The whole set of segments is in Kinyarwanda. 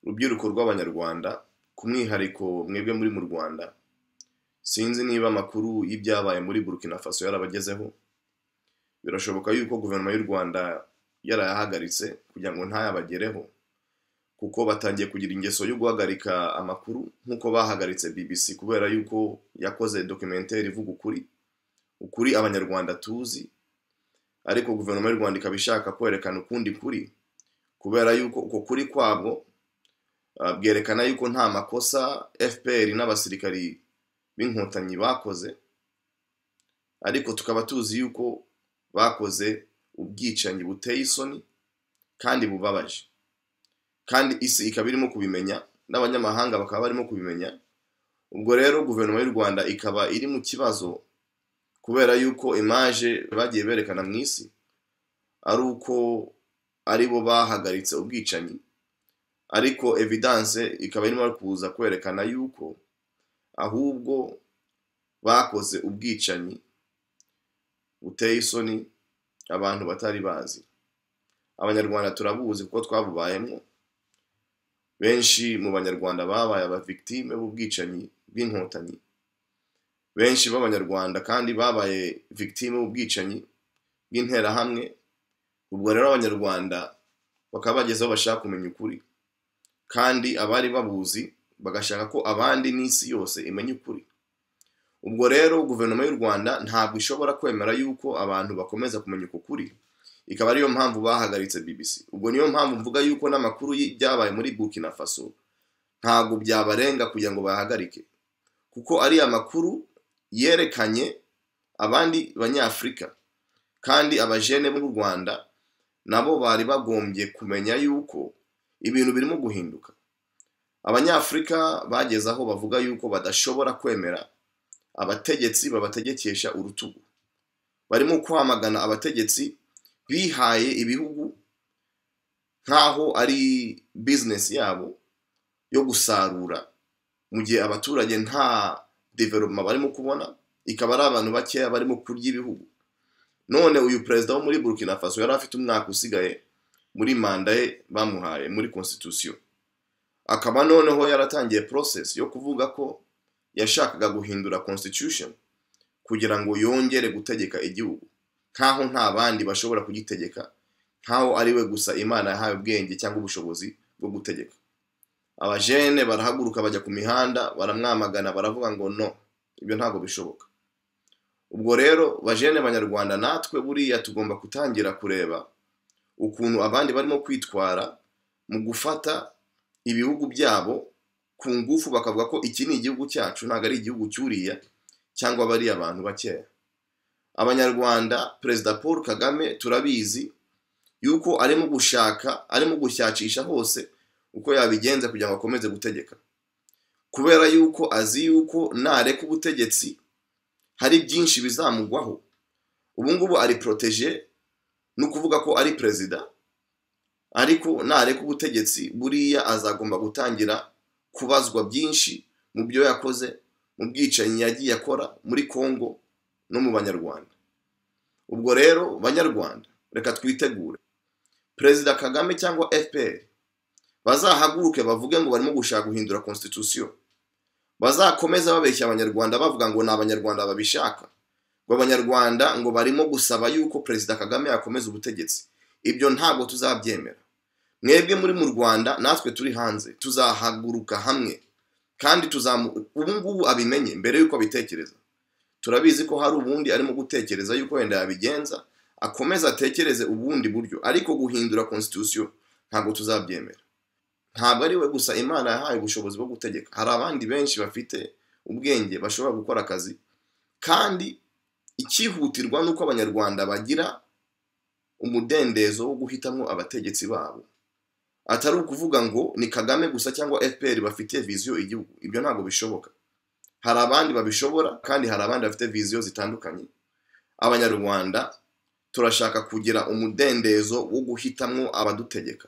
Rubyiruko rw'Abanyarwanda, ku mwihariko mwebwe muri mu Rwanda, sinzi niba amakuru y'ibyabaye muri Burkina Faso yarabagezeho. Birashoboka yuko guverinoma y'u Rwanda yarayahagaritse kugira ngo ntayabagereho, kuko batangiye kugira ingeso yo guhagarika amakuru nk'uko bahagaritse BBC kubera yuko yakoze documentaire ivuga ukuri, ukuri Abanyarwanda tuzi, ariko guverinoma y'u Rwanda ikaba ishaka kwerekana ukundi kuri, kubera yuko uko kuri kwabwo bwerekana yuko nta makosa FPR n'abasirikari b'inkotanyi bakoze, ariko tukaba tuzi yuko bakoze ubwicanyi buteye isoni kandi bubabaje, kandi isi ikaba irimo kubimenya n'abanyamahanga bakaba barimo kubimenya. Ubwo rero guverinoma y'u Rwanda ikaba iri mu kibazo kubera yuko image bagiye berekana mu isi ari uko aribo bahagaritse ubwicanyi, ariko evidence ikaba irimo kuza kwerekana yuko ahubwo bakoze ubwicanyi buteye isoni abantu batari bazi. Abanyarwanda turabuzi kuko twabubayemo. Benshi mu Banyarwanda babaye abavictime b'ubwicanyi bw'inkotanyi, benshi b'Abanyarwanda kandi babaye victime b'ubwicanyi bw'interahamwe. Ubwo rero Abanyarwanda bakaba bageze aho bashaka kumenya ukuri, kandi abari babuzi bagashaka ko abandi n'isi yose imenya ukuri. Ubwo rero guverinoma y'u Rwanda ntabwo ishobora kwemera yuko abantu bakomeza kumenya uko kuri, ikaba ariyo mpamvu bahagaritse BBC. Ubwo niyo mpamvu mvuga yuko n'amakuru y'ibyabaye muri Burkina Faso ntabwo byabarenga kugira ngo bahagarike, kuko ari amakuru yerekanye abandi Banyafurika, kandi abajene b'u Rwanda nabo bari bagombye kumenya yuko ibintu birimo guhinduka. Abanyafurika bageze aho bavuga yuko badashobora kwemera abategetsi babategekesha urutugu. Barimo kwamagana abategetsi bihaye ibihugu nkaho ari business yabo yo gusarura, mu gihe abaturage nta development barimo kubona, ikaba ari abantu bakeya barimo kurya ibihugu. None uyu perezida wo muri Burkina Faso yari afite umwaka usigaye muri manda ye bamuhaye muri constitution, akaba noneho yaratangiye process yo kuvuga ko yashakaga guhindura constitution kugira ngo yongere gutegeka igihugu, nkaho nta bandi bashobora kugitegeka, nkaho ari we gusa Imana yahaye ubwenge cyangwa ubushobozi bwo gutegeka. Abajene barahaguruka bajya ku mihanda baramwamagana, baravuga ngo no, ibyo ntabwo bishoboka. Ubwo rero bajene Banyarwanda, natwe buriya tugomba gutangira kureba ukuntu abandi barimo kwitwara mu gufata ibihugu byabo ku ngufu, bakavuga ko iki ni igihugu cyacu, ntabwo ari igihugu cyuriya cyangwa bariya abantu bakeya. Abanyarwanda, Perezida Paul Kagame turabizi yuko arimo gushaka, arimo gushyakisha hose uko yabigenza kugira ngo akomeze gutegeka, kubera yuko azi yuko nareka ubutegetsi hari byinshi bizamugwaho. Ubu ngubu ari protégé no kuvuga ko ari perezida, ariko nareka ubutegetsi buriya azagomba gutangira kubazwa byinshi mu byo yakoze, mu bwicanyi yagiye akora muri Kongo no mu Banyarwanda. Ubwo rero Banyarwanda, reka twitegure. Perezida Kagame cyangwa FPR bazahaguruke bavuge ngo barimo gushaka guhindura constitution, bazakomeza babeshya Abanyarwanda bavuga ngo ni Abanyarwanda babishaka, ngo Abanyarwanda ngo barimo gusaba yuko Perezida Kagame yakomeza ubutegetsi. Ibyo ntabwo tuzabyemera. Mwebwe muri mu Rwanda, natwe turi hanze, tuzahaguruka hamwe, kandi ubu ngubu abimenye mbere yuko abitekereza. Turabizi ko hari ubundi arimo gutekereza yuko wenda yabigenza, akomeza atekereze ubundi buryo, ariko guhindura constitution ntabwo tuzabyemera. Ntabwo ari we gusa Imana yahaye ubushobozi bwo gutegeka, hari abandi benshi bafite ubwenge bashobora gukora akazi, kandi icyihutirwa nuko Abanyarwanda bagira umudendezo wo guhitamo abategetsi babo, atari ukuvuga ngo ni Kagame gusa cyangwa FPR bafite vision igihugu. Ibyo ntabwo bishoboka. Hari abandi babishobora, kandi hari abandi bafite vision zitandukanye. Abanyarwanda turashaka kugira umudendezo wo guhitamwo abadutegeka.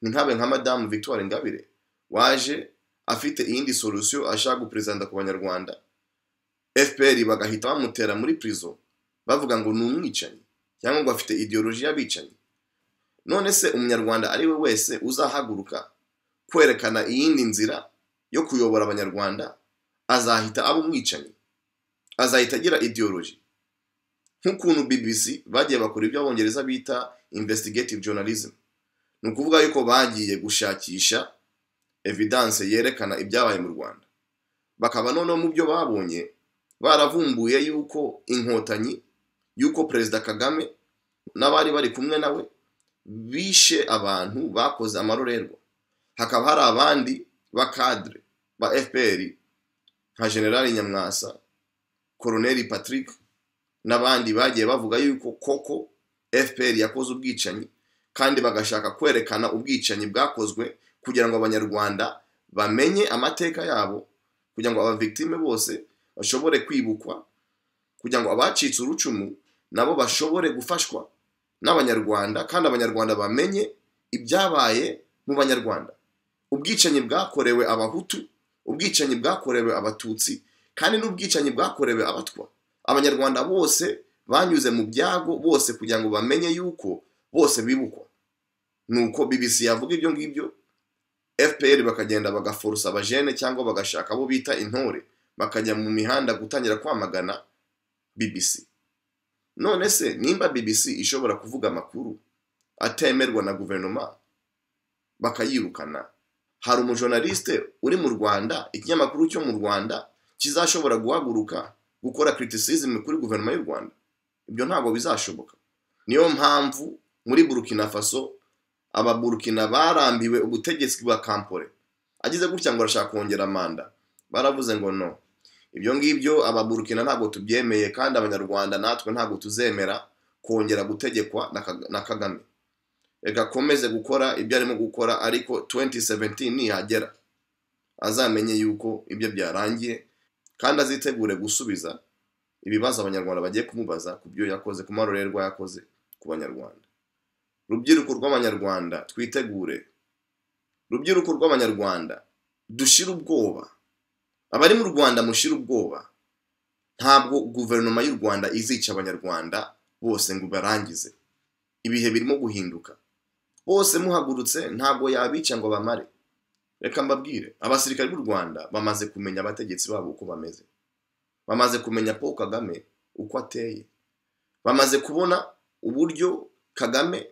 Ntabe nka Madamu Victoire Ingabire waje afite iyindi solution ashaka gupresenta ku Banyarwanda, FPR bagahita bamutera muri prison bavuga ngo ni umwicanyi cyangwa ngo afite ideologie y'abicanyi. None se Umunyarwanda ari we wese uzahaguruka kwerekana iyindi nzira yo kuyobora abanyarwanda azahita aba umwicanyi, azahita agira ideology. Nk'ukuntu BBC bagiye bakora ibyo abongereza bita investigative journalism, ni ukuvuga yuko bagiye gushakisha evidence yerekana ibyabaye mu Rwanda, bakaba noneho mu byo babonye baravumbuye yuko inkotanyi, yuko Perezida Kagame n'abari bari kumwe nawe bishe abantu bakoze amarorerwa. Hakaba hari abandi ba cadre ba FPR nka General Nyamwasa, Colonel Patrick n'abandi bagiye bavuga yuko koko FPR yakoze ubwicanyi, kandi bagashaka kwerekana ubwicanyi bwakozwe kugira ngo abanyarwanda bamenye amateka yabo, kugira ngo aba victime bose bashobore kwibukwa, kugira ngo abacitse urucumu nabo bashobore gufashwa n'abanyarwanda, kandi abanyarwanda bamenye ibyabaye mu banyarwanda, ubwicanyi bwakorewe abahutu, ubwicanyi bwakorewe abatutsi, kandi n'ubwicanyi bwakorewe abatwa. Abanyarwanda bose banyuze mu byago bose kugira ngo bamenye yuko bose bibukwa. Nuko BBC yavuga ibyo ngibyo, FPR bakagenda bagaforusa abajene cyangwa bagashaka abo bita intore, bakajya mu mihanda gutangira kwamagana BBC. None se nimba BBC ishobora kuvuga amakuru atemerwa na guverinoma bakayirukana, hari umujournaliste uri mu Rwanda, ikinyamakuru cyo mu Rwanda kizashobora guhaguruka gukora criticism kuri guverinoma y'u Rwanda? Ibyo ntabwo bizashoboka. Niyo mpamvu muri Burkina Faso ababurkina barambiwe ubutegetsi bwa Kampore, agize gutya ngo arashaka kongera manda, baravuze ngo no, ibyo ngibyo ababurkina ntabwo tubyemeye, kandi abanyarwanda natwe ntabwo tuzemera kongera gutegekwa na Kagame. Reka akomeze gukora ibyo arimo gukora, ariko 2017 nihagera azamenye yuko ibyo byarangiye, kandi azitegure gusubiza ibibazo abanyarwanda bagiye kumubaza ku byo yakoze, ku marorerwa yakoze ku banyarwanda. Rubyiruko rw'abanyarwanda twitegure, rubyiruko rw'abanyarwanda dushire ubwoba, abari mu Rwanda mushire ubwoba. Ntabwo guverinoma y'u Rwanda izica abanyarwanda bose ngo barangize. Ibihe birimo guhinduka, bose muhagurutse ntabwo yabica ngo bamare. Reka mbabwire, abasirikare b'u Rwanda bamaze kumenya abategetsi babo uko bameze, bamaze kumenya Paul Kagame uko ateye, bamaze kubona uburyo Kagame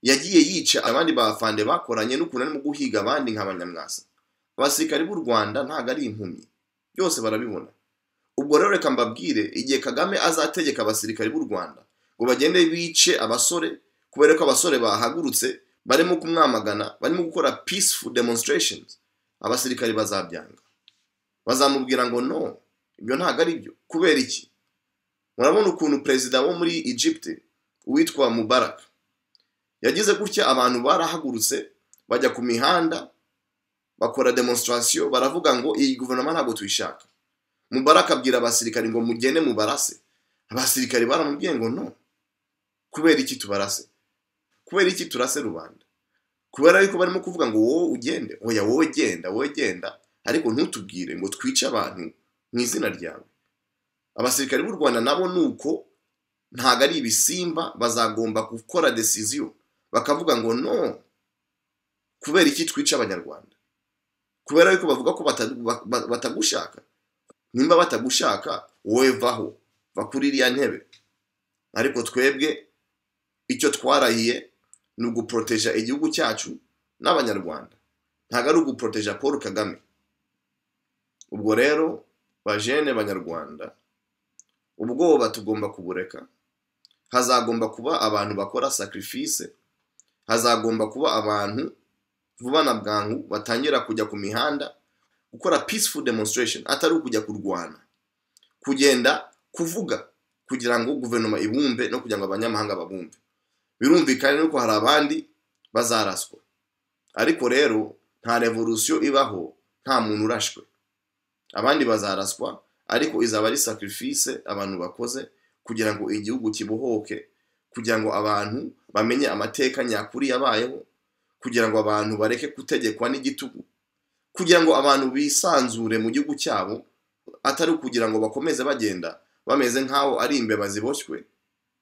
yagiye yica abandi bafande bakoranye n'ukuntu arimo guhiga abandi nk'abanyamwasa. Abasirikare b'u Rwanda ntabwo ari impumyi, byose barabibona. Ubwo rero reka mbabwire, igihe Kagame azategeka abasirikare b'u Rwanda ngo bagende bice abasore kubera ko abasore bahagurutse barimo kumwamagana, barimo gukora peaceful demonstrations, abasirikare bazabyanga, bazamubwira ngo no, ibyo ntabwo ari byo. Kubera iki? Murabona ukuntu perezida wo muri Egypt witwa Mubarak yagize gutya, abantu barahagurutse bajya ku mihanda bakora demonstration, baravuga ngo iyi guverinoma ntabwo tuyishaka. Mubarak abwira abasirikare ngo mugende mubarase. Abasirikare baramubwiye ngo no, kubera iki tubarase? Kubera iki turase rubanda? Kubera yuko barimo kuvuga ngo wowe ugende, oya wowe genda, wowe genda, ariko ntutubwire ngo twice abantu mu izina ryawe. Abasirikare b'u Rwanda nabo nuko ntago ari ibisimba, bazagomba gukora decision bakavuga ngo no, kubera iki twica abanyarwanda? Kubera yuko bavuga ko batagushaka. Nimba batagushaka wowe vaho, va kuri iriya ntebe. Ariko twebwe icyo twarahiye ni uguproteja igihugu cyacu n'abanyarwanda, ntago ari uguproteja Paul Kagame. Ubwo rero bajene banyarwanda, ubwoba tugomba kubureka. Hazagomba kuba abantu bakora sacrifice, hazagomba kuba abantu vuba na bwangu batangira kujya ku mihanda gukora peaceful demonstration, atari ukujya kurwana, kugenda kuvuga kugira ngo guverinoma ibumve no kugira ngo abanyamahanga babumve. Birumvikana nuko hari abandi bazaraswa, ariko rero nta revolution ibaho nta muntu urashwe. Abandi bazaraswa, ariko izaba ari sacrifice abantu bakoze kugira ngo igihugu kibohoke, kugira ngo abantu bamenye amateka nyakuri yabayeho, kugira ngo abantu bareke gutegekwa n'igitugu, kugira ngo abantu bisanzure mu gihugu cyabo, atari kugira ngo bakomeze bagenda bameze nkaho ari imbeba ziboshywe,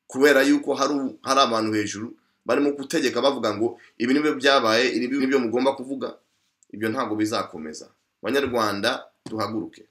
kubera yuko hari abantu hejuru barimo gutegeka bavuga ngo ibi nibyo byabaye, ibi nibyo mugomba kuvuga. Ibyo ntabwo bizakomeza. Banyarwanda, duhaguruke.